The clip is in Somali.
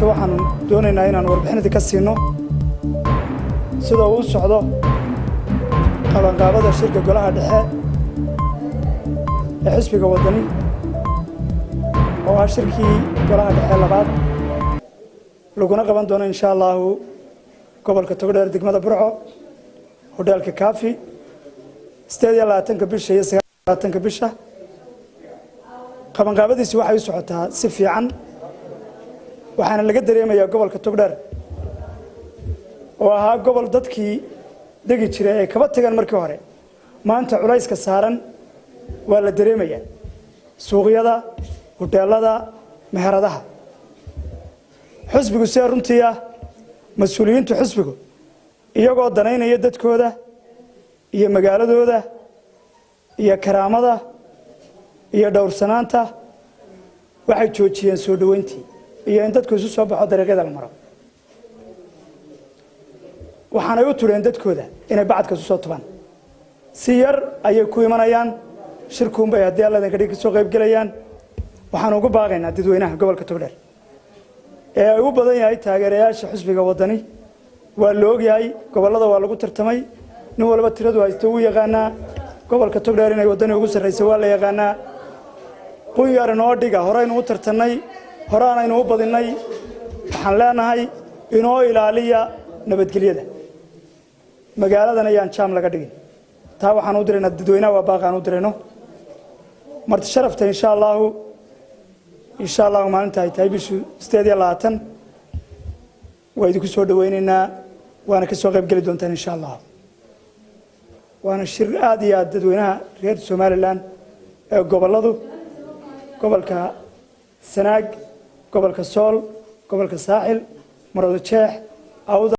Maanta waxaanu doonaynaa inaanu warbixinadii ka siino sida uu u socdo qabanqaabada shirka golaha dhexe ee xisbiga Waddani, oo ah shirkii golaha dhexe labaad, laguna qaban doono, insha Allahu, gobolka Togdheer, degmada Burco, hodheelka Kaafi, 28-ka bisha iyo 29-ka bisha. Qabanqaabadiisi waxay u socotaa si fiican, waxaana laga dareemayaa gobolka Togdheer, oo ahaa gobol dadkii degi jiray ay kaba tagaan markii hore, maanta culayska saaran waa la dareemayaa suuqyada, hudheelada, meheradaha. Xisbigu see runtii ah, mas-uuliyiintu xisbigu iyagoo danaynaya dadkooda iyo magaaladooda iyo karaamada iyo dhowrsanaanta, waxay joojiyeen soo dhoweyntii iyo in dadku isu soo baxo, dariiqyada la maro. Waxaanay u tudheen dadkooda inay bacadka isu soo tubaan. Si yar ayay ku imanayaan shirkuunbay, haddii Alla idinka dhig, ka soo qayb gelayaan. Waxaan ugu baaqaynaa dadweynaha gobolka Togdheer ee ay u badan yahay taageerayaasha xisbiga Waddani. Waa la ogyahay, gobollada waa lagu tartamay, nin walba tiradu haysto wuu yaqaanaa. Gobolka Togdheer inay Waddani ugu sarraysa waa la yaqaanaa. Qunyar inoo dhiga, horeynu u tartannay, horaanaynu u badinnay. Waxaan leenahay, inoo ilaaliya nabadgelyada magaaladan, ayaan jaam laga dhigin. Taa waxaan u diraynaa dadweynaha, waa baaqaan u dirayno. Marti sharafta, insha Allahu, insha Allahu, maalinta ay tahay bishu 28 waa idinku soo dhawaynaynaa, waana ka soo qayb geli doontaan, insha Allah. Waana shir aad iyo aad dadweynaha reer Somaliland ee gobolladu, gobolka Sanaag, gobolka Sool, gobolka Saaxil, Maroodo Jeex, Awda.